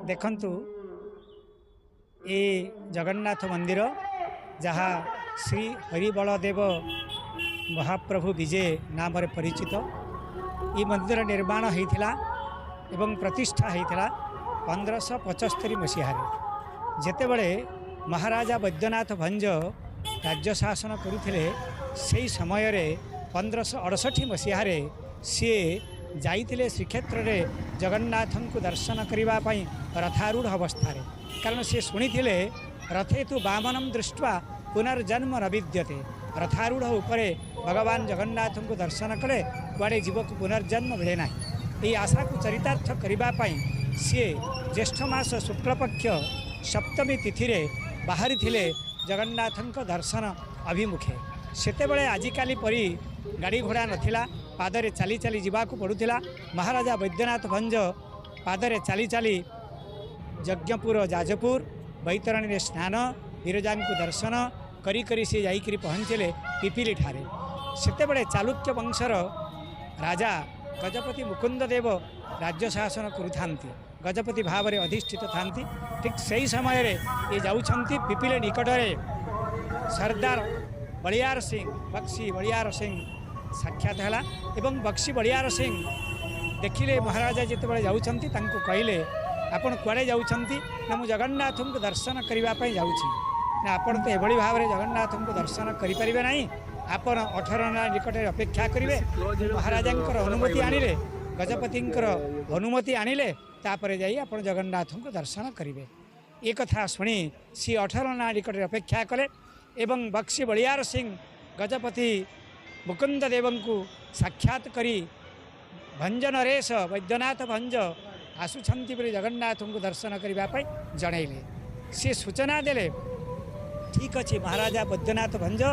ଦେଖନ୍ତୁ, ଏ ଜଗନ୍ନାଥ ମନ୍ଦିର, ଯାହା ଶ୍ରୀ ହରିବଳଦେବ ମହାପ୍ରଭୁ ବିଜେ ନାମରେ ପରିଚିତ। ଏ ମନ୍ଦିର ନିର୍ମାଣ ହୋଇଥିଲା ଏବଂ ପ୍ରତିଷ୍ଠା ହୋଇଥିଲା 1575 ମସିହାରେ, ଯେତେବେଳେ ମହାରାଜା ବୈଦ୍ୟନାଥ ଭଞ୍ଜ ରାଜ୍ୟ ଶାସନ କରୁଥିଲେ। ସେହି ସମୟରେ 1568 ମସିହାରେ ସିଏ ଯାଇଥିଲେ ଶ୍ରୀକ୍ଷେତ୍ରରେ ଜଗନ୍ନାଥଙ୍କୁ ଦର୍ଶନ କରିବା ପାଇଁ ରଥାରୂଢ଼ ଅବସ୍ଥାରେ, କାରଣ ସେ ଶୁଣିଥିଲେ, "ରଥେ ତୁ ବାମନମ ଦୃଷ୍ଟ୍ୱା ପୁନର୍ଜନ୍ମ ନ ବିଦ୍ୟତେ।" ରଥାରୂଢ଼ ଉପରେ ଭଗବାନ ଜଗନ୍ନାଥଙ୍କୁ ଦର୍ଶନ କଲେ କୁଆଡ଼େ ଜୀବକୁ ପୁନର୍ଜନ୍ମ ମିଳେ ନାହିଁ। ଏହି ଆଶାକୁ ଚରିତାର୍ଥ କରିବା ପାଇଁ ସିଏ ଜ୍ୟେଷ୍ଠ ମାସ ଶୁକ୍ଳପକ୍ଷ ସପ୍ତମୀ ତିଥିରେ ବାହାରିଥିଲେ ଜଗନ୍ନାଥଙ୍କ ଦର୍ଶନ ଅଭିମୁଖେ। ସେତେବେଳେ ଆଜିକାଲି ପରି ଗାଡ଼ି ଘୋଡ଼ା ନଥିଲା, ପାଦରେ ଚାଲି ଚାଲି ଯିବାକୁ ପଡ଼ୁଥିଲା। ମହାରାଜା ବୈଦ୍ୟନାଥ ଭଞ୍ଜ ପାଦରେ ଚାଲି ଚାଲି ଯଜ୍ଞପୁର, ଯାଜପୁର, ବୈତରଣୀରେ ସ୍ନାନ, ବିରଜାଙ୍କୁ ଦର୍ଶନ କରି କରି ସେ ଯାଇକରି ପହଞ୍ଚିଲେ ପିପିଲିଠାରେ। ସେତେବେଳେ ଚାଲୁକ୍ୟ ବଂଶର ରାଜା ଗଜପତି ମୁକୁନ୍ଦ ଦେବ ରାଜ୍ୟ ଶାସନ କରୁଥାନ୍ତି, ଗଜପତି ଭାବରେ ଅଧିଷ୍ଠିତ ଥାନ୍ତି। ଠିକ୍ ସେହି ସମୟରେ ଏ ଯାଉଛନ୍ତି, ପିପିଲି ନିକଟରେ ସର୍ଦ୍ଦାର ବଳିୟାର ସିଂ, ବକ୍ସି ବଳିୟାର ସିଂ ସାକ୍ଷାତ ହେଲା ଏବଂ ବକ୍ସି ବଳିୟାର ସିଂ ଦେଖିଲେ ମହାରାଜା ଯେତେବେଳେ ଯାଉଛନ୍ତି, ତାଙ୍କୁ କହିଲେ, "ଆପଣ କୁଆଡ଼େ ଯାଉଛନ୍ତି?" ନା, "ମୁଁ ଜଗନ୍ନାଥଙ୍କୁ ଦର୍ଶନ କରିବା ପାଇଁ ଯାଉଛି।" ନା, "ଆପଣ ତ ଏଭଳି ଭାବରେ ଜଗନ୍ନାଥଙ୍କୁ ଦର୍ଶନ କରିପାରିବେ ନାହିଁ। ଆପଣ ଅଠରନଳା ନିକଟରେ ଅପେକ୍ଷା କରିବେ। ମହାରାଜାଙ୍କର ଅନୁମତି ଆଣିଲେ, ଗଜପତିଙ୍କର ଅନୁମତି ଆଣିଲେ, ତାପରେ ଯାଇ ଆପଣ ଜଗନ୍ନାଥଙ୍କୁ ଦର୍ଶନ କରିବେ।" ଏ କଥା ଶୁଣି ସିଏ ଅଠରନଳା ନିକଟରେ ଅପେକ୍ଷା କଲେ ଏବଂ ବକ୍ସି ବଳିୟାର ସିଂ ଗଜପତି ମୁକୁନ୍ଦ ଦେବଙ୍କୁ ସାକ୍ଷାତ କରି ଭଞ୍ଜ ନରେଶ ବୈଦ୍ୟନାଥ ଭଞ୍ଜ ଆସୁଛନ୍ତି ବୋଲି ଜଗନ୍ନାଥଙ୍କୁ ଦର୍ଶନ କରିବା ପାଇଁ ଜଣାଇଲେ। ସିଏ ସୂଚନା ଦେଲେ, ଠିକ୍ ଅଛି, ମହାରାଜା ବୈଦ୍ୟନାଥ ଭଞ୍ଜ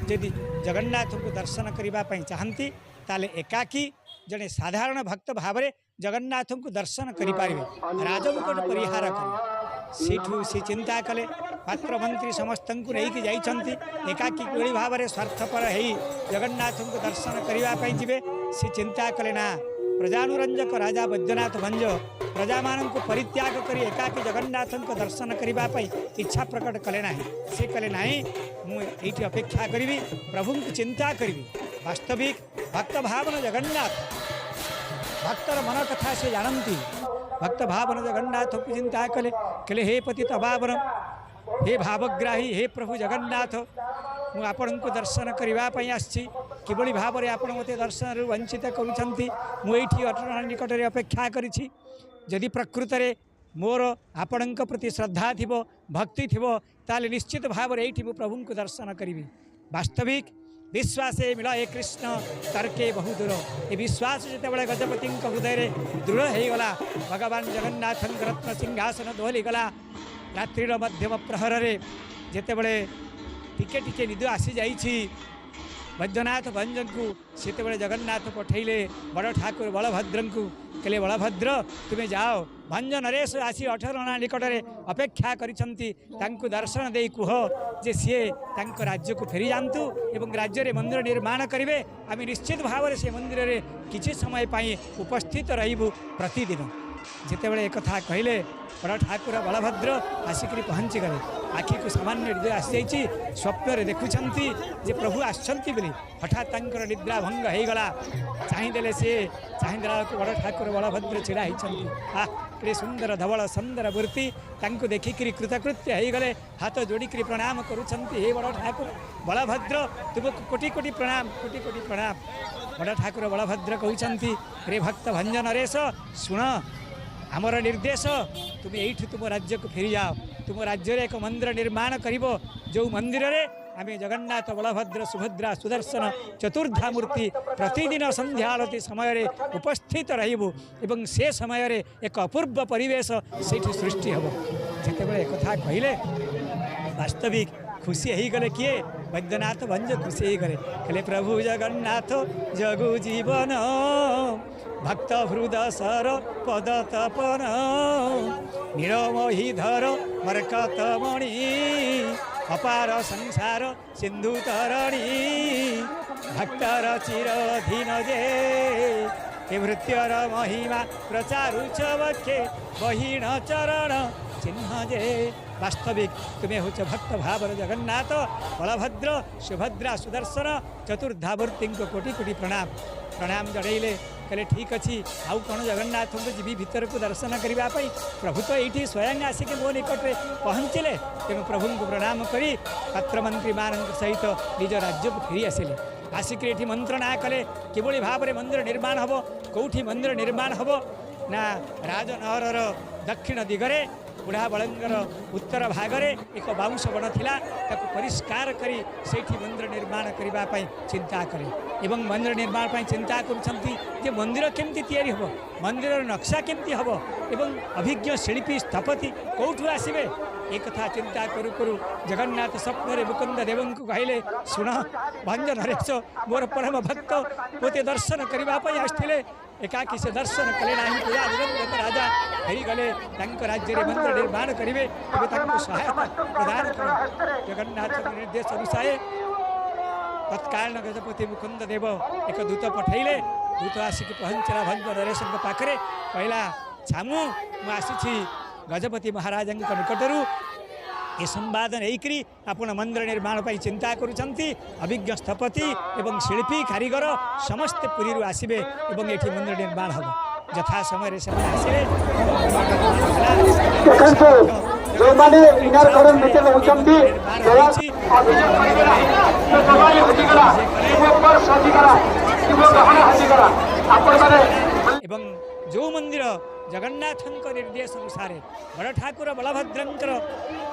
ଯଦି ଜଗନ୍ନାଥଙ୍କୁ ଦର୍ଶନ କରିବା ପାଇଁ ଚାହାନ୍ତି, ତାହେଲେ ଏକାକୀ ଜଣେ ସାଧାରଣ ଭକ୍ତ ଭାବରେ ଜଗନ୍ନାଥଙ୍କୁ ଦର୍ଶନ କରିପାରିବେ ରାଜମୁକୁଟ ପରିହାର କରି। ସେଇଠୁ ସେ ଚିନ୍ତା କଲେ, ପାତ୍ର ମନ୍ତ୍ରୀ ସମସ୍ତଙ୍କୁ ନେଇକି ଯାଇଛନ୍ତି, ଏକାକୀ କିଭଳି ଭାବରେ ସ୍ୱାର୍ଥପର ହେଇ ଜଗନ୍ନାଥଙ୍କୁ ଦର୍ଶନ କରିବା ପାଇଁ ଯିବେ? ସେ ଚିନ୍ତା କଲେ, ନା, ପ୍ରଜାନୁରଞ୍ଜକ ରାଜା ବୈଦ୍ୟନାଥ ଭଞ୍ଜ ପ୍ରଜାମାନଙ୍କୁ ପରିତ୍ୟାଗ କରି ଏକାକୀ ଜଗନ୍ନାଥଙ୍କ ଦର୍ଶନ କରିବା ପାଇଁ ଇଚ୍ଛା ପ୍ରକଟ କଲେ ନାହିଁ। ସେ କହିଲେ, ନାହିଁ, ମୁଁ ଏଇଠି ଅପେକ୍ଷା କରିବି, ପ୍ରଭୁଙ୍କୁ ଚିନ୍ତା କରିବି। ବାସ୍ତବିକ ଭକ୍ତ ଭାବନ ଜଗନ୍ନାଥ, ଭକ୍ତର ମନ କଥା ସେ ଜାଣନ୍ତି। ଭକ୍ତ ଭାବନ ଜଗନ୍ନାଥକୁ ଚିନ୍ତା କଲେ, କହିଲେ, "ହେ ପତିତ ପାବନ, ହେ ଭାବଗ୍ରାହୀ, ହେ ପ୍ରଭୁ ଜଗନ୍ନାଥ, ମୁଁ ଆପଣଙ୍କୁ ଦର୍ଶନ କରିବା ପାଇଁ ଆସିଛି। କିଭଳି ଭାବରେ ଆପଣ ମୋତେ ଦର୍ଶନରୁ ବଞ୍ଚିତ କରୁଛନ୍ତି? ମୁଁ ଏଇଠି ଅଠରନଳା ନିକଟରେ ଅପେକ୍ଷା କରିଛି। ଯଦି ପ୍ରକୃତରେ ମୋର ଆପଣଙ୍କ ପ୍ରତି ଶ୍ରଦ୍ଧା ଥିବ, ଭକ୍ତି ଥିବ, ତାହେଲେ ନିଶ୍ଚିତ ଭାବରେ ଏଇଠି ମୁଁ ପ୍ରଭୁଙ୍କୁ ଦର୍ଶନ କରିବି।" ବାସ୍ତବିକ ବିଶ୍ୱାସେ ମିଳଏ କୃଷ୍ଣ ତର୍କେ ବହୁ ଦୂର। ଏ ବିଶ୍ୱାସ ଯେତେବେଳେ ଗଜପତିଙ୍କ ହୃଦୟରେ ଦୃଢ଼ ହେଇଗଲା, ଭଗବାନ ଜଗନ୍ନାଥଙ୍କ ରତ୍ନ ସିଂହାସନ ଦୋହଲିଗଲା। ରାତ୍ରିର ମଧ୍ୟମ ପ୍ରହରରେ ଯେତେବେଳେ ଟିକେ ଟିକେ ନିଦ ଆସିଯାଇଛି ବୈଦ୍ୟନାଥ ଭଞ୍ଜଙ୍କୁ, ସେତେବେଳେ ଜଗନ୍ନାଥ ପଠେଇଲେ ବଡ଼ ଠାକୁର ବଳଭଦ୍ରଙ୍କୁ। କହିଲେ, "ବଳଭଦ୍ର, ତୁମେ ଯାଅ, ଭଞ୍ଜ ନରେଶ ଆସି ଅଠରନଳା ନିକଟରେ ଅପେକ୍ଷା କରିଛନ୍ତି। ତାଙ୍କୁ ଦର୍ଶନ ଦେଇ କୁହ ଯେ ସିଏ ତାଙ୍କ ରାଜ୍ୟକୁ ଫେରିଯାଆନ୍ତୁ ଏବଂ ରାଜ୍ୟରେ ମନ୍ଦିର ନିର୍ମାଣ କରିବେ। ଆମେ ନିଶ୍ଚିତ ଭାବରେ ସେ ମନ୍ଦିରରେ କିଛି ସମୟ ପାଇଁ ଉପସ୍ଥିତ ରହିବୁ ପ୍ରତିଦିନ।" ଯେତେବେଳେ ଏକଥା କହିଲେ, ବଡ଼ ଠାକୁର ବଳଭଦ୍ର ଆସିକରି ପହଞ୍ଚିଗଲେ। ଆଖିକୁ ସାମାନ୍ୟ ନିଦ ଆସିଯାଇଛି, ସ୍ୱପ୍ନରେ ଦେଖୁଛନ୍ତି ଯେ ପ୍ରଭୁ ଆସିଛନ୍ତି ବୋଲି। ହଠାତ୍ ତାଙ୍କର ନିଦ୍ରା ଭଙ୍ଗ ହେଇଗଲା। ଚାହିଁଦେଲେ ସିଏ, ଚାହିଁଦେଲା ବେଳକୁ ବଡ଼ ଠାକୁର ବଳଭଦ୍ର ଛିଡ଼ା ହେଇଛନ୍ତି। ଆহ, କେଡ଼େ ସୁନ୍ଦର ଧବଳ ସୁନ୍ଦର ମୂର୍ତ୍ତି! ତାଙ୍କୁ ଦେଖିକିରି କୃତକୃତ୍ୟ ହେଇଗଲେ, ହାତ ଯୋଡ଼ିକିରି ପ୍ରଣାମ କରୁଛନ୍ତି, "ହେ ବଡ଼ ଠାକୁର ବଳଭଦ୍ର, ତୁମକୁ କୋଟି କୋଟି ପ୍ରଣାମ, କୋଟି କୋଟି ପ୍ରଣାମ।" ବଡ଼ ଠାକୁର ବଳଭଦ୍ର କହୁଛନ୍ତି, "ରେ ଭକ୍ତ ଭଞ୍ଜ ନରେଶ, ଶୁଣ, ଆମର ନିର୍ଦ୍ଦେଶ, ତୁମେ ଏଇଠୁ ତୁମ ରାଜ୍ୟକୁ ଫେରିଯାଅ। ତୁମ ରାଜ୍ୟରେ ଏକ ମନ୍ଦିର ନିର୍ମାଣ କରିବ, ଯେଉଁ ମନ୍ଦିରରେ ଆମେ ଜଗନ୍ନାଥ, ବଳଭଦ୍ର, ସୁଭଦ୍ରା, ସୁଦର୍ଶନ ଚତୁର୍ଦ୍ଧା ମୂର୍ତ୍ତି ପ୍ରତିଦିନ ସନ୍ଧ୍ୟା ଆଳତୀ ସମୟରେ ଉପସ୍ଥିତ ରହିବୁ ଏବଂ ସେ ସମୟରେ ଏକ ଅପୂର୍ବ ପରିବେଶ ସେଇଠି ସୃଷ୍ଟି ହେବ।" ଯେତେବେଳେ ଏକଥା କହିଲେ, ବାସ୍ତବିକ ଖୁସି ହେଇଗଲେ କିଏ? ବୈଦ୍ୟନାଥ ଭଞ୍ଜ ଖୁସି ହେଇଗଲେ। କହିଲେ, "ପ୍ରଭୁ ଜଗନ୍ନାଥ ଜଗୁ ଜୀବନ, ଭକ୍ତ ହୃଦ ସର ପଦ ତପନ, ନୀଳମହୀଧର ମରକତ ମଣି, ଅପାର ସଂସାର ସିନ୍ଧୁ ତରଣୀ, ଭକ୍ତର ଚିରଧୀନ ଯେ ହେ ଭୃତ୍ୟର ମହିମା ପ୍ରଚାରୁଛ ବକ୍ଷେ, ବହିଣ ଚରଣ ଚିହ୍ନ ଯେ। ବାସ୍ତବିକ ତୁମେ ହେଉଛ ଭକ୍ତ ଭାବର ଜଗନ୍ନାଥ, ବଳଭଦ୍ର, ସୁଭଦ୍ରା, ସୁଦର୍ଶନ, ଚତୁର୍ଦ୍ଧାମୂର୍ତ୍ତିଙ୍କ କୋଟି କୋଟି ପ୍ରଣାମ। ପ୍ରଣାମ ଜଣାଇଲେ, କହିଲେ ଠିକ୍ ଅଛି, ଆଉ କ'ଣ ଜଗନ୍ନାଥଙ୍କୁ ଯିବି ଭିତରକୁ ଦର୍ଶନ କରିବା ପାଇଁ, ପ୍ରଭୁ ତ ଏଇଠି ସ୍ୱୟଂ ଆସିକି ମୋ ନିକଟରେ ପହଞ୍ଚିଲେ। ତେଣୁ ପ୍ରଭୁଙ୍କୁ ପ୍ରଣାମ କରି ପାତ୍ରମନ୍ତ୍ରୀମାନଙ୍କ ସହିତ ନିଜ ରାଜ୍ୟକୁ ଫେରି ଆସିଲେ। ଆସିକରି ଏଠି ମନ୍ତ୍ରଣା କଲେ କିଭଳି ଭାବରେ ମନ୍ଦିର ନିର୍ମାଣ ହେବ, କେଉଁଠି ମନ୍ଦିର ନିର୍ମାଣ ହେବ ନା ରାଜନହରର ଦକ୍ଷିଣ ଦିଗରେ ବୁଢ଼ା ବଳଙ୍ଗର ଉତ୍ତର ଭାଗରେ ଏକ ବାଉଁଶ ବଣ ଥିଲା, ତାକୁ ପରିଷ୍କାର କରି ସେଇଠି ମନ୍ଦିର ନିର୍ମାଣ କରିବା ପାଇଁ ଚିନ୍ତା କଲେ। ଏବଂ ମନ୍ଦିର ନିର୍ମାଣ ପାଇଁ ଚିନ୍ତା କରୁଛନ୍ତି ଯେ ମନ୍ଦିର କେମିତି ତିଆରି ହେବ, ମନ୍ଦିରର ନକ୍ସା କେମିତି ହେବ ଏବଂ ଅଭିଜ୍ଞ ଶିଳ୍ପୀ ସ୍ଥପତି କେଉଁଠୁ ଆସିବେ, ଏ କଥା ଚିନ୍ତା କରୁ କରୁ ଜଗନ୍ନାଥ ସ୍ୱପ୍ନରେ ମୁକୁନ୍ଦ ଦେବଙ୍କୁ କହିଲେ, ଶୁଣ ଭଞ୍ଜ ନରେଶ ମୋର ପରମ ଭକ୍ତ ମୋତେ ଦର୍ଶନ କରିବା ପାଇଁ ଆସିଥିଲେ, ଏକାକୀ ସେ ଦର୍ଶନ କଲେ ନାହିଁ, ପୂଜା ନିରଞ୍ଜକ ରାଜା ଫେରିଗଲେ, ତାଙ୍କ ରାଜ୍ୟରେ ମନ୍ଦିର ନିର୍ମାଣ କରିବେ, ତେବେ ତାଙ୍କୁ ସହାୟତା ପ୍ରଦାନ କର। ଜଗନ୍ନାଥଙ୍କ ନିର୍ଦ୍ଦେଶ ଅନୁସାରେ ତତ୍କାଳୀନ ଗଜପତି ମୁକୁନ୍ଦ ଦେବ ଏକ ଦୂତ ପଠାଇଲେ। ଦୂତ ଆସିକି ପହଞ୍ଚିଲା ଭଞ୍ଜ ନରେଶଙ୍କ ପାଖରେ, କହିଲା ଛାମୁ ମୁଁ ଆସିଛି ଗଜପତି ମହାରାଜାଙ୍କ ନିକଟରୁ, ଏ ସମ୍ବାଦ ନେଇକରି ଆପଣ ମନ୍ଦିର ନିର୍ମାଣ ପାଇଁ ଚିନ୍ତା କରୁଛନ୍ତି, ଅଭିଜ୍ଞ ସ୍ଥପତି ଏବଂ ଶିଳ୍ପୀ କାରିଗର ସମସ୍ତେ ପୁରୀରୁ ଆସିବେ ଏବଂ ଏଠି ମନ୍ଦିର ନିର୍ମାଣ ହେବ। ଯଥା ସମୟରେ ସେମାନେ ଆସିଲେ। ଦେଖନ୍ତୁ, ଯେଉଁମାନେ ଇନର କର୍ଡନ ଭିତରେ ରହୁଛନ୍ତି, ଅଭିଯୋଗ କରିବେ ନାହିଁ କି ମୋବାଇଲ ହଜିଗଲା କି ମୋ ପର୍ସ ହଜିଗଲା କି ମୋ ଗହଣା ହଜିଗଲା। ଆପଣମାନେ ଏବଂ ଯେଉଁ ମନ୍ଦିର ଜଗନ୍ନାଥଙ୍କ ନିର୍ଦ୍ଦେଶ ଅନୁସାରେ, ବଡ଼ ଠାକୁର ବଳଭଦ୍ରଙ୍କର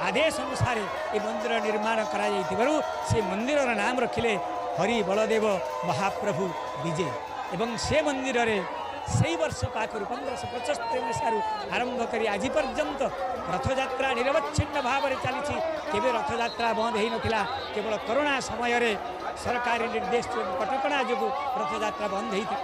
ଆଦେଶ ଅନୁସାରେ ଏ ମନ୍ଦିର ନିର୍ମାଣ କରାଯାଇଥିବାରୁ ସେ ମନ୍ଦିରର ନାମ ରଖିଲେ ହରି ବଳଦେବ ମହାପ୍ରଭୁ ବିଜେ। ଏବଂ ସେ ମନ୍ଦିରରେ ସେଇ ବର୍ଷ ପାଖରୁ 1575 ମସିହାରୁ ଆରମ୍ଭ କରି ଆଜି ପର୍ଯ୍ୟନ୍ତ ରଥଯାତ୍ରା ନିରବଚ୍ଛିନ୍ନ ଭାବରେ ଚାଲିଛି। କେବେ ରଥଯାତ୍ରା ବନ୍ଦ ହେଇନଥିଲା, କେବଳ କରୋନା ସମୟରେ ସରକାରୀ ନିର୍ଦ୍ଦେଶ କଟକଣା ଯୋଗୁଁ ରଥଯାତ୍ରା ବନ୍ଦ ହେଇଥିଲା।